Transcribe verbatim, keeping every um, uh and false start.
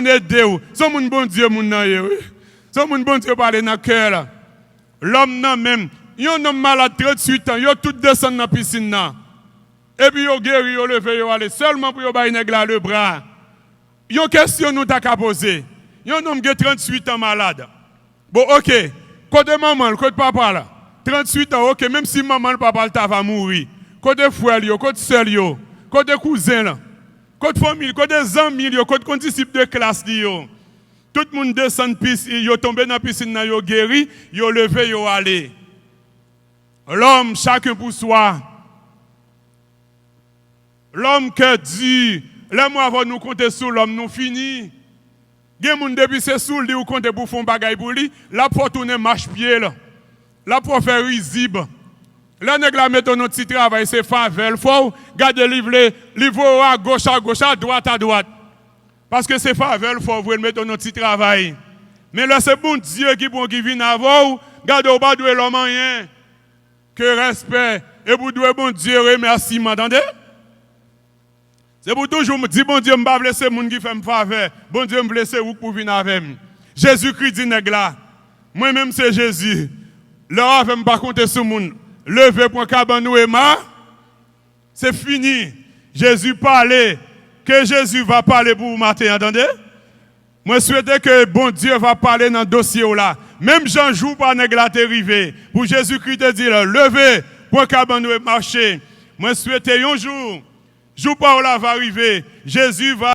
ede w. Se yon moun Bondye moun nan ye, wi. Se yon moun Bondye pale nan kè l. Lòm nan menm. Yon nonm malad tranntuit an, yo tout desann nan pisin nan. Epi yo geri, yo leve, yo ale. Sèlman pou yo bay nèg la lebra. Yon kesyon nou ta ka poze. Yon nonm gen tranntuit an malad. Bon, oke. Kote manman l, kote papa l? Tranntuit an, oke. Menm si manman l, papa l ta va mouri. Kote frè l yo, kote sè l yo? Kote kouzen l? Kote fanmi l, kote zanmi l yo, kote kondisip de klas li yo? Tout moun desann pis, yo tonbe nan pisin nan, yo geri, yo leve, yo ale. Lòm, chacun pour soi. Lòm kè di, lè mwen avè w nou konte sou lòm, nou fini. Gen moun depi se sou li ou konte pou fè yon bagay pou li, l ap fè w tounen mach pye l. L ap fè w fè rizib. Lè nèg la mete w nan ti travay, se favè l fè w, gade li vle, li voye w agoch agoch, adwat adwat. Paske se favè l fè w vre, l mete w nan ti travay. Men lè se Bondye ki pran w ki vin avè w, gade w pa dwe lòm anyen. Ke respè, epi w dwe Bondye remèsiman, tande? Se pou toujou di Bondye, m pa vle se moun ki fè m favè. Bondye, m vle se ou k pou vin avè m. Jezikri di nèg la, mwen menm se Jezi. Lè w avè m pa konte sou moun. Leve, pran kabann ou e ma, se fini. Jezi pale. Ke Jezi va pale pou ou maten an, tande? Mwen swete ke Bondye va pale nan dosye w la. Menm jan jou pa nèg la te rive, pou Jezikri te di l, leve, pran kabann ou e mache. Mwen swete yon jou, jou pa w la va rive. Jezi va